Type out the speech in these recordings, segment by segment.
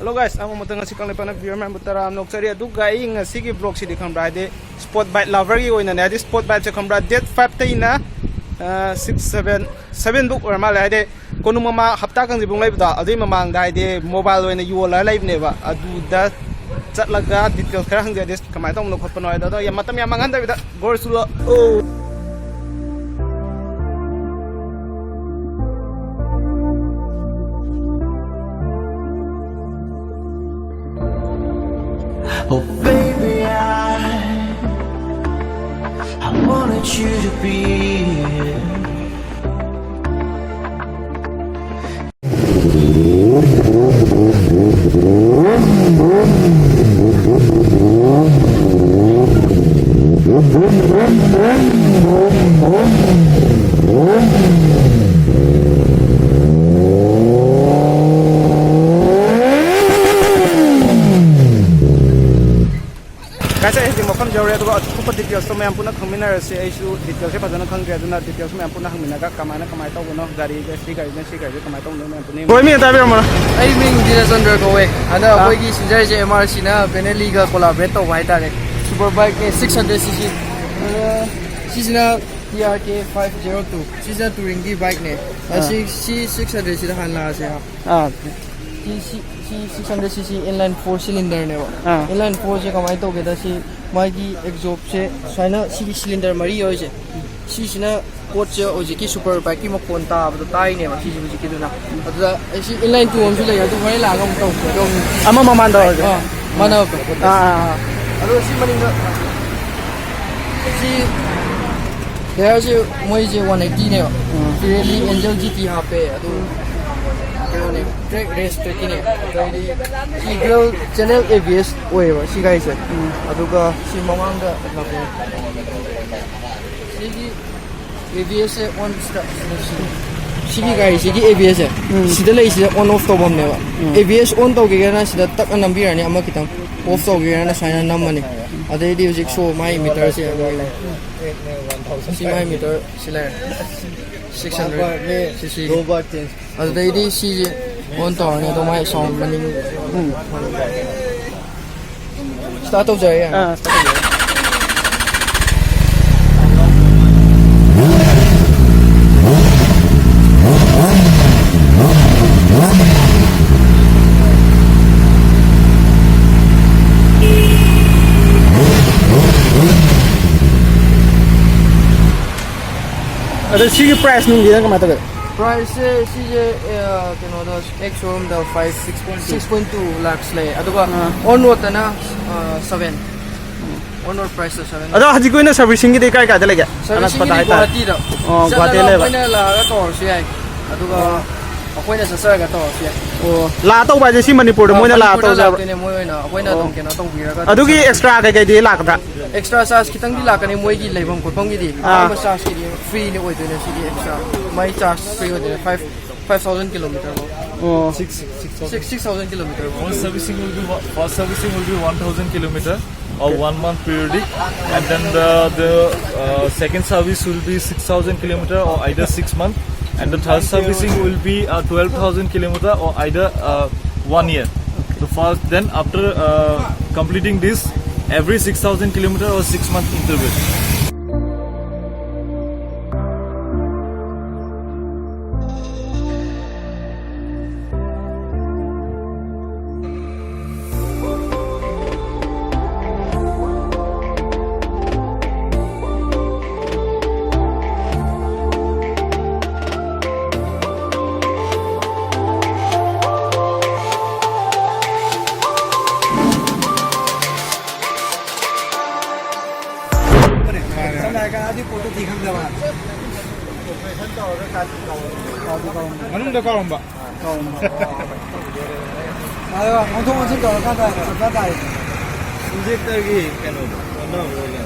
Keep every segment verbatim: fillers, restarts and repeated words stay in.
Hello guys, ꯑꯃꯃꯛꯇ ꯉꯁꯤ ꯀꯪꯂꯩꯄꯥꯛꯅ viewer ꯃꯌꯥꯝꯕꯨ ꯇꯔꯥꯝꯅ ꯑꯣꯛꯆꯔꯤ꯫ ꯑꯗꯨꯒ ꯑꯩ ꯉꯁꯤꯒꯤ vlogꯁꯤꯗꯤ ꯈꯪꯕ꯭ꯔꯥ, ꯍꯥꯏꯗꯤ sport bike loverꯒꯤ ꯑꯣꯏꯅꯅꯦ, ꯍꯥꯏꯗꯤ sport bikeꯁꯦ ꯈꯪꯕ꯭ꯔꯥ, date fiveꯇꯩꯅ six seven, seven ꯐꯥꯎ ꯑꯣꯏꯔ ꯃꯥꯜꯂꯦ꯫ ꯍꯥꯏꯗꯤ ꯀꯣꯅꯨꯡ ꯃꯃꯥꯡ ꯍꯞꯇꯥ ꯀꯥꯡꯖꯩꯕꯨꯡ ꯂꯩꯕꯗꯣ, ꯑꯗꯨꯒꯤ ꯃꯃꯥꯡꯗ ꯍꯥꯏꯗꯤ mobile ꯑꯣꯏꯅ ꯌꯣꯜꯂꯒ ꯂꯩꯕꯅꯦꯕ꯫ ꯑꯗꯨꯗ ꯆꯠꯂꯒ details ꯈꯔ ꯍꯪꯖꯩ, ꯍꯥꯏꯗꯤ ꯀꯃꯥꯏꯅ ꯇꯧꯕꯅꯣ ꯈꯣꯠꯄꯅꯣ ꯍꯥꯏꯗꯣ꯫ ꯑꯗꯣ ꯌꯥꯝ, ꯃꯇꯝ ꯌꯥꯝ ꯃꯥꯡꯍꯟꯗꯕꯤꯗ ꯒꯣꯔꯁꯨꯂꯣ꯫ Oh, baby, I, I wanted you to be here. Guys, ꯑꯩ ꯍꯧꯖꯤꯛ ꯃꯐꯝ ꯌꯧꯔꯦ, ꯑꯗꯨꯒ ꯑꯀꯨꯞꯄ detailsꯇꯣ ꯃꯌꯥꯝ ꯄꯨꯟꯅ ꯈꯪꯃꯤꯟꯅꯔꯁꯦ꯫ ꯑꯩꯁꯨ detailsꯁꯦ ꯐꯖꯅ ꯈꯪꯗ꯭ꯔꯦ, ꯑꯗꯨꯅ details ꯃꯌꯥꯝ ꯄꯨꯟꯅ ꯍꯪꯃꯤꯟꯅꯔꯒ ꯀꯃꯥꯏꯅ ꯀꯃꯥꯏꯅ ꯇꯧꯕꯅꯣ, ꯒꯥꯔꯤꯒ ꯁꯤ ꯒꯥꯔꯤꯅ ꯁꯤ ꯒꯥꯔꯤꯁꯦ ꯀꯃꯥꯏꯅ ꯇꯧꯕꯅꯣ ꯃꯌꯥꯝ ꯄꯨꯟꯅ ꯌꯦꯡꯃꯤꯟꯅꯔꯁꯦ꯫ ꯕ꯭ꯔꯣ, ꯃꯤꯡ ꯑꯝꯇ ꯍꯥꯏꯕꯤꯔꯝꯃꯣ꯫ ꯑꯩ ꯃꯤꯡ ꯗꯤꯅꯆꯟꯗ꯭ꯔ ꯀꯧꯋꯦ꯫ ꯍꯟꯗꯛ ꯑꯥ꯫ ꯑꯩꯈꯣꯏꯒꯤ ꯁꯤꯖꯔꯁꯦ M R Cꯅ Benelliꯒ collaborate ꯇꯧꯕ ꯍꯥꯏꯇꯥꯔꯦ꯫ Super bikeꯅꯦ, six hundred C C꯫ ꯑꯗ ꯁꯤꯁꯤꯅ T R K five zero two꯫ ꯁꯤꯁꯤꯅ touringꯒꯤ bikeꯅꯦ꯫ ꯑꯥ꯫ ꯑꯁꯤ, ꯁꯤ six hundredꯁꯤꯗ ꯍꯥꯟꯅ ꯂꯥꯛꯑꯁꯦ꯫ ꯑꯥ꯫ ꯁꯤ, ꯁꯤ, ꯁꯤ six hundred C C inline four cylinderꯅꯦꯕ꯫ ꯑꯥ꯫ Inline fourꯁꯦ ꯀꯃꯥꯏꯅ ꯇꯧꯒꯦꯗ, ꯁꯤ ꯃꯥꯒꯤ exhaustꯁꯦ ꯁꯨꯃꯥꯏꯅ, ꯁꯤꯒꯤ cylinder ꯃꯔꯤ ꯌꯥꯎꯔꯤꯁꯦ, ꯁꯤꯁꯤꯅ ꯄꯣꯠꯁꯦ ꯍꯧꯖꯤꯛꯀꯤ super bikeꯀꯤ ꯃꯈꯣꯟ ꯇꯥꯕꯗꯣ ꯇꯥꯏꯅꯦꯕ, ꯁꯤꯁꯦ ꯍꯧꯖꯤꯛꯀꯤꯗꯨꯅ꯫ ꯑꯗꯨꯗ ꯑꯩ ꯁꯤ inline two ꯑꯃꯁꯨ ꯂꯩ, ꯑꯗꯨ ꯍꯣꯔꯦꯟ ꯂꯥꯛꯑꯒ ꯑꯃꯨꯛ ꯇꯧꯁꯦ꯫ ꯑꯗꯣ ꯑꯃ ꯃꯃꯥꯟꯗ ꯑꯣꯏꯔꯁꯨ꯫ ꯑꯥ, ꯃꯥꯟꯅꯕꯗꯣ꯫ ꯑꯥ, ꯑꯥ, ꯑꯥ꯫ ꯑꯗꯣ ꯁꯤ ꯃꯅꯤꯡꯗ ꯁꯤ ꯇꯌꯥꯔꯁꯦ ꯃꯣꯏꯁꯦ one eightyꯅꯦꯕ꯫ ꯎꯝ꯫ Pirelli Angel G T ꯍꯥꯞꯄꯦ꯫ ꯑꯗꯨ ꯀꯩꯅꯣꯅꯦ, track race trackꯀꯤꯅꯦ꯫ ꯑꯗꯩꯗꯤ ꯁꯤ dual channel A B S ꯑꯣꯏꯌꯦꯕ ꯁꯤ ꯒꯥꯔꯤꯁꯦ꯫ ꯎꯝ꯫ ꯑꯗꯨꯒ ꯁꯤ ꯃꯃꯥꯡꯗ ꯂꯥꯛꯄ ꯁꯤꯒꯤ A B S say on ꯁꯤꯗ, ꯁꯤꯗ, ꯁꯤꯒꯤ, ꯁꯤꯒꯤ ꯒꯥꯔꯤꯁꯤꯒꯤ A B S ꯁꯦ, ꯎꯝ꯫ ꯁꯤꯗ ꯂꯩꯁꯤꯗ on off ꯇꯧꯐꯝꯅꯦꯕ꯫ Um. A B S on ꯇꯧꯒꯦꯒꯅ ꯁꯤꯗ ꯇꯛꯅ ꯅꯝꯕꯤꯔꯅꯤ, ꯑꯃ ꯈꯤꯇꯪ off ꯇꯧꯒꯦꯒꯅ ꯁꯨꯃꯥꯏꯅ ꯅꯝꯃꯅꯤ꯫ ꯑꯗꯩꯗꯤ ꯍꯧꯖꯤꯛ ꯁꯣ ꯃꯥꯏ meterꯁꯦ ꯑꯃꯨꯛ ꯌꯦꯡꯉꯣ꯫ ꯁꯤ ꯃꯥꯏ meter ꯁꯤ ꯂꯩꯔꯦ꯫ Six hundred C C꯫ ꯑꯗꯨꯗꯩꯗꯤ ꯁꯤꯁꯦ ꯑꯣꯟ ꯇꯧꯔꯅꯤ ꯑꯗꯣ ꯃꯥꯏ ꯁꯥꯎꯟ ꯃꯅꯤꯡ꯫ ꯎꯝ꯫ ꯁ꯭ꯇꯥꯔꯠ ꯇꯧꯖꯔꯦ꯫ ꯑꯥ, ꯁ꯭ꯇꯥꯔꯠ ꯇꯧꯖꯔꯦ꯫ ꯑꯗꯣ ꯁꯤꯒꯤ ꯄ꯭ꯔꯥꯏꯁ ꯅꯨꯡꯗꯤ ꯅꯪ ꯀꯃꯥꯏꯅ ꯇꯧꯒꯦ? ꯄ꯭ꯔꯥꯏꯁꯁꯦ ꯁꯤꯁꯦ, ꯑ, ꯀꯩꯅꯣꯗ, ꯑꯦꯛꯁ ꯁꯣꯔꯨꯝꯗ five, six point two lakhs ꯂꯩ, ꯑꯗꯨꯒ ꯑꯥ꯫ ꯑꯣꯟ ꯔꯣꯗꯇꯅ, ꯑ, ꯁꯚꯦꯟ꯫ ꯑꯣꯟ ꯔꯣꯗ ꯄ꯭ꯔꯥꯏꯁꯇ ꯁꯚꯦꯟ꯫ ꯑꯗꯣ ꯍꯧꯖꯤꯛꯀꯤ ꯑꯣꯏꯅ ꯁꯔꯚꯤꯁꯤꯡꯒꯤꯗꯤ ꯀꯥꯏ ꯀꯥꯏꯗ ꯂꯩꯒꯦ? ꯁꯔꯚꯤꯁꯤꯡꯒꯤꯗꯤ ꯑꯅꯛꯄꯗ ꯍꯥꯏꯇꯥꯔꯦ꯫ ꯒꯨꯋꯥꯍꯥꯇꯤꯗ꯫ ꯑꯣ, ꯆꯠꯂꯒ ꯒꯨꯋꯥꯍꯥꯇꯤꯗ ꯂꯩꯕ꯫ ꯑꯩꯈꯣꯏꯅ ꯂꯥꯛꯑꯒ ꯇꯧꯔꯁꯨ ꯌꯥꯏ, ꯑꯗꯨꯒ ꯑꯣ꯫ ꯑꯩꯈꯣꯏꯅ ꯆꯠꯆꯔꯒ ꯇꯧꯔꯁꯨ ꯌꯥꯏ꯫ ꯑꯣ, ꯂꯥꯛꯑ ꯇꯧꯕ ꯍꯥꯏꯁꯦ ꯁꯤ ꯃꯅꯤꯄꯨꯔꯗ ꯑ, ꯃꯣꯏꯅ ꯂꯥꯛꯑ ꯃꯅꯤꯄꯨꯔꯗ ꯇꯧꯖꯕ? ꯂꯥꯛꯇꯣꯏꯅꯦ, ꯃꯣꯏ ꯑꯣꯏꯅ ꯑꯩꯈꯣꯏꯅ ꯑꯣ꯫ ꯑꯗꯨꯝ ꯀꯩꯅꯣ ꯇꯧꯕꯤꯔꯒ ꯑꯗꯨꯒꯤ ꯇꯧꯖꯔꯒꯦ꯫ ꯑꯦꯛꯁꯇ꯭ꯔꯥ ꯀꯩꯀꯩꯗꯤ ꯂꯥꯛꯀꯗ꯭ꯔꯥ? ꯑꯦꯛꯁꯇ꯭ꯔꯥ ꯆꯥꯔꯖ ꯈꯤꯇꯪꯗꯤ ꯂꯥꯛꯀꯅꯤ, ꯃꯣꯏꯒꯤ ꯂꯩꯐꯝ ꯈꯣꯠꯐꯝꯒꯤꯗꯤ꯫ ꯑꯥ꯫ ꯑꯍꯥꯟꯕ ꯆꯥꯔꯖꯀꯤꯗꯤ ꯐ꯭ꯔꯤꯅꯤ ꯑꯣꯏꯗꯣꯏꯅꯦ ꯁꯤꯗꯤ, ꯑꯦꯛꯁꯇ꯭ꯔꯥ꯫ ꯃꯥꯏ ꯆꯥꯔꯖ ꯐ꯭ꯔꯤ ꯑꯣꯏꯗꯣꯏꯅꯦ, ꯐꯥꯏꯚ, ꯐꯥꯏꯚ ꯊꯥꯎꯖꯟ ꯀꯤꯂꯣꯃꯤꯇꯔ ꯐꯥꯎ꯫ ꯑꯣ꯫ Six, six thousand. Six, six thousand kilometer. First servicing will be one, first servicing will be one thousand kilometer or one month periodic, and then the, the, uh, second service will be six thousand kilometer or either six month, and the third servicing will be, uh, twelve thousand kilometer or either, uh, one year. The first, then after, uh, completing this, every six thousand kilometer or six month interval. ꯃꯅꯨꯡꯗ ꯀꯥꯎꯔꯝꯕ꯫ ꯑꯗꯣ ꯑꯣꯟꯊꯣꯛ ꯑꯣꯟꯁꯤꯟ ꯇꯧꯔꯀꯥꯟꯗ ꯆꯞ ꯆꯥ ꯇꯥꯔꯦ꯫ ꯏꯟꯖꯦꯛꯇꯔꯒꯤ ꯀꯩꯅꯣꯗꯣ ꯑꯣꯟꯅꯕ ꯑꯣꯏꯔꯦ꯫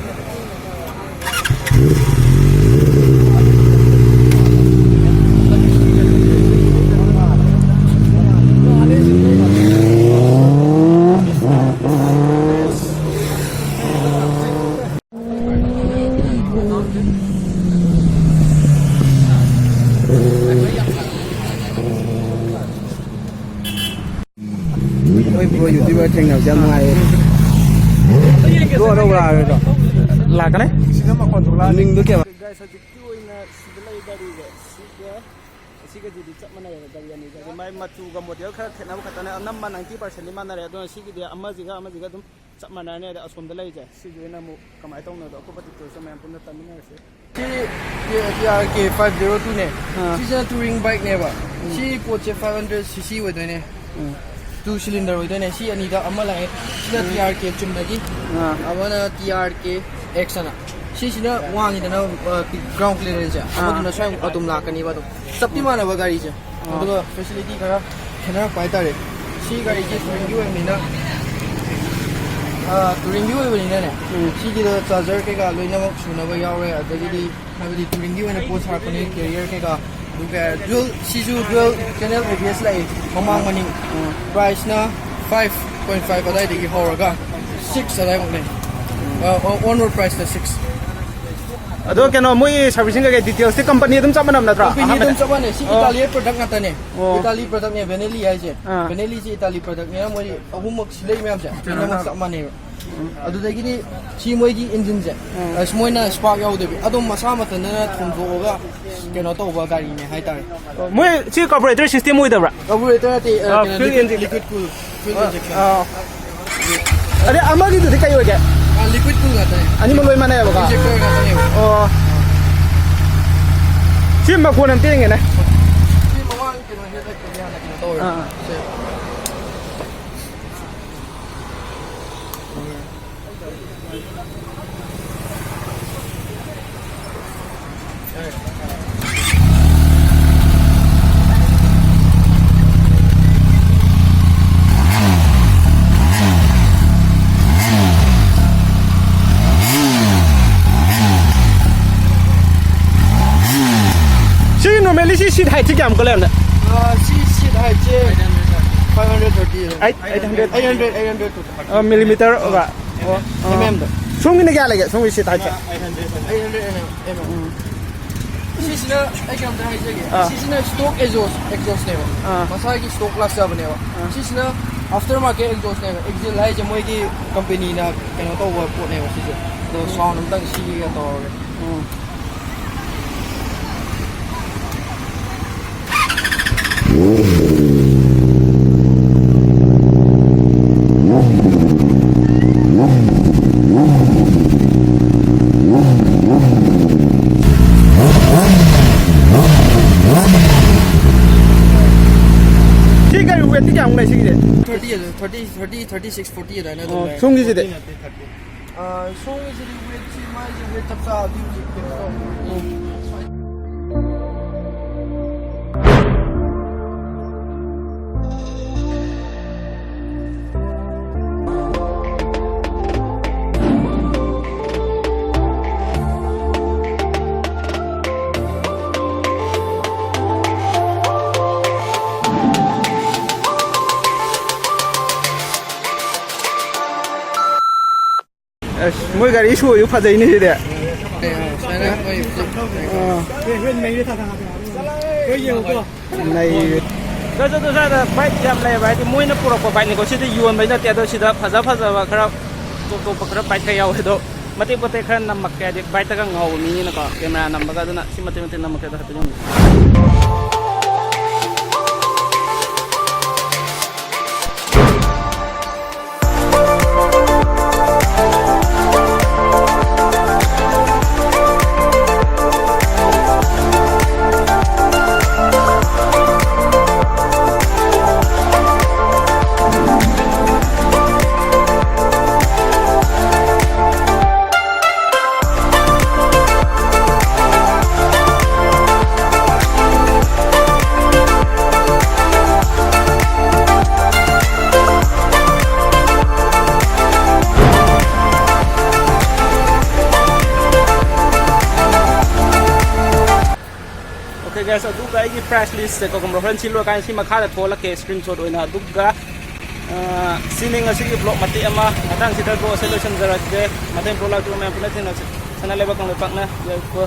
ꯊꯦꯡꯅꯕꯁꯦ ꯌꯥꯝ ꯅꯨꯡꯉꯥꯏꯌꯦ꯫ ꯂꯣ ꯑꯅꯧꯕ ꯂꯥꯛꯑꯔꯣꯏꯗ꯭ꯔꯣ? ꯂꯥꯛꯀꯅꯤ꯫ ꯃꯃꯤꯡꯗꯣ ꯀꯩꯕ? Guys, ꯍꯧꯖꯤꯛꯀꯤ ꯑꯣꯏꯅ ꯁꯤꯗ ꯂꯩ ꯒꯥꯔꯤꯁꯦ꯫ ꯁꯤꯒ ꯑꯁꯤꯒꯗꯨꯗꯤ ꯆꯞ ꯃꯥꯟꯅꯩꯌꯦꯕ, ꯒꯥꯔꯤ ꯑꯅꯤꯁꯦ꯫ ꯑꯗꯨ ꯃꯥꯏ ꯃꯆꯨꯒ ꯃꯣꯗꯦꯜ ꯈꯔ ꯈꯦꯠꯅꯕ ꯈꯛꯇꯅꯦ, ꯑꯅꯝꯕ ninety percent ꯗꯤ ꯃꯥꯟꯅꯔꯦ꯫ ꯑꯗꯨꯅ ꯁꯤꯒꯤꯗꯤ ꯑꯃꯁꯤꯒ ꯑꯃꯁꯤꯒ ꯑꯗꯨꯝ ꯆꯞ ꯃꯥꯟꯅꯔꯅꯤ꯫ ꯑꯗ ꯑꯁꯣꯝꯗ ꯂꯩꯔꯤꯁꯦ, ꯁꯤꯒꯤ ꯑꯣꯏꯅ ꯑꯃꯨꯛ ꯀꯃꯥꯏꯅ ꯇꯧꯅꯣꯗꯣ ꯑꯀꯨꯞꯄ details ꯁꯨ ꯃꯌꯥꯝ ꯄꯨꯟꯅ ꯇꯥꯃꯤꯟꯅꯔꯁꯦ꯫ ꯁꯤ T R K five zero two ꯅꯦ꯫ ꯑꯥ꯫ ꯁꯤꯁꯤꯅ touring bike ꯅꯦꯕ꯫ ꯎꯝ꯫ ꯁꯤ ꯄꯣꯠꯁꯦ five hundred C C ꯑꯣꯏꯗꯣꯏꯅꯦ꯫ ꯎꯝ꯫ Two cylinder ꯑꯣꯏꯗꯣꯏꯅꯦ꯫ ꯁꯤ ꯑꯅꯤꯗ ꯑꯃ ꯂꯥꯛꯑꯦ꯫ ꯁꯤꯅ ꯎꯝ꯫ T R K ꯆꯨꯝꯅꯒꯤ꯫ ꯑꯥ꯫ ꯑꯃꯅ T R K X ꯑꯅ꯫ ꯁꯤꯁꯤꯅ ꯋꯥꯡꯉꯤꯗꯅ, ꯑ, ground clearance ꯁꯦ꯫ ꯑꯥ꯫ ꯑꯃꯗꯨꯅ ꯁ꯭ꯋꯥꯏ ꯑꯗꯨꯝ ꯂꯥꯛꯀꯅꯤꯕ ꯑꯗꯨꯝ꯫ ꯆꯞꯇꯤ ꯃꯥꯟꯅꯕ ꯒꯥꯔꯤꯁꯦ꯫ ꯑꯥ꯫ ꯑꯗꯨꯒ facility ꯈꯔ ꯈꯦꯠꯅꯔꯛꯄ ꯍꯥꯏꯇꯥꯔꯦ꯫ ꯁꯤ ꯒꯥꯔꯤꯁꯤ touring ꯒꯤ ꯑꯣꯏꯕꯅꯤꯅ, ꯑ, touring ꯒꯤ ꯑꯣꯏꯕꯅꯤꯅꯅꯦ꯫ ꯎꯝ꯫ ꯁꯤꯒꯤꯗ charger ꯀꯩꯀꯥ ꯂꯣꯏꯅꯃꯛ ꯁꯨꯅꯕ ꯌꯥꯎꯔꯦ꯫ ꯑꯗꯒꯤꯗꯤ ꯍꯥꯏꯕꯗꯤ touring ꯒꯤ ꯑꯣꯏꯅ ꯄꯣꯠ ꯁꯥꯔꯛꯄꯅꯦ, carrier ꯀꯩꯀꯥ꯫ ꯑꯗꯨꯒ dual, ꯁꯤꯁꯨ dual channel A B S ꯂꯥꯛꯑꯦ꯫ ꯃꯃꯥꯡ ꯃꯅꯤꯡ꯫ ꯎꯝ꯫ Price ꯅ five point five ꯑꯗꯥꯏꯗꯒꯤ ꯍꯧꯔꯒ six ꯑꯗꯥꯏꯃꯨꯛ ꯂꯩ꯫ ꯑ, on road price ꯅ six꯫ ꯑꯗꯣ ꯀꯩꯅꯣ, ꯃꯣꯏ servicing ꯀꯩꯀꯩ details ꯇꯤ company ꯑꯗꯨꯝ ꯆꯞ ꯃꯥꯟꯅꯕ ꯅꯠꯇ꯭ꯔꯣ? Company ꯑꯗꯨꯝ ꯑꯍꯥꯟꯕꯗ? ꯆꯞ ꯃꯥꯟꯅꯩ꯫ ꯁꯤ ꯑꯣ꯫ Italy product ꯉꯥꯛꯇꯅꯦ꯫ ꯑꯣ꯫ Italy product ꯅꯦ Benelli ꯍꯥꯏꯁꯦ꯫ ꯑꯥ꯫ Benelli ꯁꯤ Italy product ꯅꯤꯅ ꯃꯣꯏ ꯑꯍꯨꯝꯃꯛ ꯁꯤ ꯂꯩ ꯃꯌꯥꯝꯁꯦ ꯂꯣꯏꯅꯃꯛ ꯆꯞ ꯃꯥꯟꯅꯩꯕ꯫ ꯑꯗꯨꯗꯒꯤꯗꯤ ꯁꯤ ꯃꯣꯏꯒꯤ engine ꯁꯦ, ꯎꯝ꯫ ꯑꯁ, ꯃꯣꯏꯅ spark ꯌꯥꯎꯗꯕꯤ ꯑꯗꯨꯝ ꯃꯁꯥ ꯃꯊꯟꯇꯅ ꯊꯣꯡꯗꯣꯛꯑꯒ ꯀꯩꯅꯣ ꯇꯧꯕ ꯒꯥꯔꯤꯅꯦ ꯍꯥꯏꯇꯥꯔꯦ꯫ ꯑꯣ, ꯃꯣꯏ ꯁꯤ carburetor system ꯑꯣꯏꯗꯕ꯭ꯔꯥ? Carburetor ꯅꯠꯇꯦ, ꯑ, ꯑ, ꯀꯩꯅꯣ, fuel liquid, injection꯫ Liquid cool, fuel ꯑ, injection꯫ ꯑ꯫ ꯑꯗꯩ ꯑꯃꯒꯤꯗꯨꯗꯤ ꯀꯩ ꯑꯣꯏꯒꯦ? ꯑ, liquid cool ꯉꯥꯛꯇꯅꯦ꯫ ꯑꯅꯤꯃꯛ ꯂꯣꯏ ꯃꯥꯟꯅꯩꯌꯦꯕꯀꯣ? Injector ꯉꯥꯛꯇꯅꯦꯕ꯫ ꯑꯣ꯫ ꯁꯤ ꯃꯈꯣꯟ ꯑꯝꯇ ꯌꯦꯡꯒꯦꯅꯦ꯫ ꯁꯤ ꯃꯃꯥꯡ ꯀꯩꯅꯣ headlight ꯇꯨꯗꯤ ꯍꯥꯟꯅ ꯀꯩꯅꯣ ꯇꯧꯔꯦ꯫ ꯑꯥ, ꯑꯥ꯫ ꯁꯦ꯫ ꯁꯤ normally ꯁꯤ seat height ꯁꯤ ꯀꯌꯥꯃꯨꯛꯀ ꯂꯩꯔꯝꯅꯤ? ꯑ, ꯁꯤ seat height ꯁꯦ five hundred thirty꯫ Eight, eight hundred? Eight hundred, eight hundred꯫ ꯑ, millimeter ꯑꯣꯏꯕ? ꯑꯣ, ꯑ꯫ Mm ꯗ꯫ ꯁꯣꯝꯒꯤꯅ ꯀꯌꯥ ꯂꯩꯒꯦ? ꯁꯣꯝꯒꯤ seat height ꯁꯦ? Eight hundred mm꯫ ꯎꯝ꯫ ꯁꯤꯁꯤꯅ ꯑꯩ ꯀꯩꯅꯣꯝꯇ ꯍꯥꯏꯖꯒꯦ꯫ ꯑꯥ꯫ ꯁꯤꯁꯤꯅ stock exhaust, exhaust ꯅꯦꯕ꯫ ꯑꯥ꯫ ꯃꯁꯥꯒꯤ stock ꯂꯥꯛꯆꯕꯅꯦꯕ꯫ ꯑꯥ꯫ ꯁꯤꯁꯤꯅ After market exhaust ꯅꯦꯕ꯫ Exhaust ꯍꯥꯏꯁꯦ ꯃꯣꯏꯒꯤ ꯀꯝꯄꯅꯤꯅ ꯀꯩꯅꯣ ꯇꯧꯕ ꯄꯣꯠꯅꯦꯕ ꯁꯤꯁꯦ꯫ ꯑꯗꯣ sound ꯑꯝꯇꯪ ꯁꯤꯒꯦ ꯇꯧꯔꯒꯦ꯫ ꯎꯝ꯫ ꯁꯤ ꯀꯔꯤ weight ꯇꯤ ꯀꯌꯥꯃꯨꯛ ꯂꯩ ꯁꯤꯒꯤꯁꯦ? Thirty ꯑꯗꯨꯝ, thirty, thirty, thirty six, forty ꯑꯗꯨꯃꯥꯏꯅ ꯑꯗꯨꯝ ꯑꯣ, ꯂꯩ꯫ ꯁꯣꯝꯒꯤꯁꯤꯗꯤ? ꯑ, ꯁꯣꯝꯒꯤꯁꯤꯗꯤ weight ꯁꯤ ꯃꯥꯏꯁꯦ weight ꯆꯞ ꯆꯥꯕꯗꯤ ꯍꯧꯖꯤꯛ ꯀꯩꯅꯣ ꯇꯧꯔꯦ꯫ ꯑꯁ, ꯃꯣꯏ ꯒꯥꯔꯤ ꯁꯣꯁꯨ ꯐꯖꯩꯅꯦ ꯁꯤꯗꯤ꯫ ꯑꯥ꯫ ꯅꯩꯔꯦ꯫ ꯁ꯭ꯋꯥꯏꯗ ꯕꯥꯏꯛ ꯌꯥꯝ ꯂꯩꯌꯦꯕ, ꯍꯥꯏꯗꯤ ꯃꯣꯏꯅ ꯄꯨꯔꯛꯄ ꯕꯥꯏꯛꯅꯤꯀꯣ, ꯁꯤꯗꯤ ꯌꯣꯟꯕꯩ ꯅꯠꯇꯦ꯫ ꯑꯗꯣ ꯁꯤꯗ ꯐꯖ ꯐꯖꯕ ꯈꯔ, ꯇꯣꯞ ꯇꯣꯞꯄ ꯈꯔ ꯕꯥꯏꯛ ꯈꯔ ꯌꯥꯎꯋꯦ꯫ ꯑꯗꯣ ꯃꯇꯦꯛ ꯃꯇꯦꯛ ꯈꯔ ꯅꯝꯃꯛꯀꯦ, ꯍꯥꯏꯗꯤ ꯕꯥꯏꯛꯇꯒ ꯉꯥꯎꯕ ꯃꯤꯅꯤꯅꯀꯣ, ꯀꯦꯃꯦꯔꯥ ꯅꯝꯕꯒ꯫ ꯑꯗꯨꯅ ꯁꯤ ꯃꯇꯦꯛ ꯃꯇꯦꯛ ꯅꯝꯃꯛꯀꯦ, ꯑꯗꯣ ꯍꯥꯏꯐꯦꯠ ꯌꯦꯡꯉꯨ꯫ Okay guys, ꯑꯗꯨꯒ ꯑꯩꯒꯤ price list ꯁꯦ ꯀꯣ, ꯈꯪꯕ꯭ꯔꯥ? ꯍꯣꯔꯦꯟ ꯁꯤ ꯂꯣꯏꯔꯀꯥꯟꯗ ꯁꯤ ꯃꯈꯥꯗ ꯊꯣꯛꯍꯜꯂꯛꯀꯦ screenshot ꯑꯣꯏꯅ꯫ ꯑꯗꯨꯒ, ꯑ, ꯁꯤꯅꯤ ꯉꯁꯤꯒꯤ vlog ꯃꯇꯦꯛ ꯑꯃ꯫ ꯃꯊꯪꯁꯤꯗ vlog ꯑꯁꯤ ꯂꯣꯏꯁꯤꯟꯖꯔꯛꯀꯦ꯫ ꯃꯊꯪ vlog ꯂꯥꯛꯇꯨꯅ ꯃꯌꯥꯝ ꯄꯨꯟꯅ ꯊꯦꯡꯅꯁꯤ꯫ ꯁꯅꯥ ꯂꯩꯕꯥꯛ ꯀꯪꯂꯩꯄꯥꯛꯅ ꯌꯥꯏꯐ꯫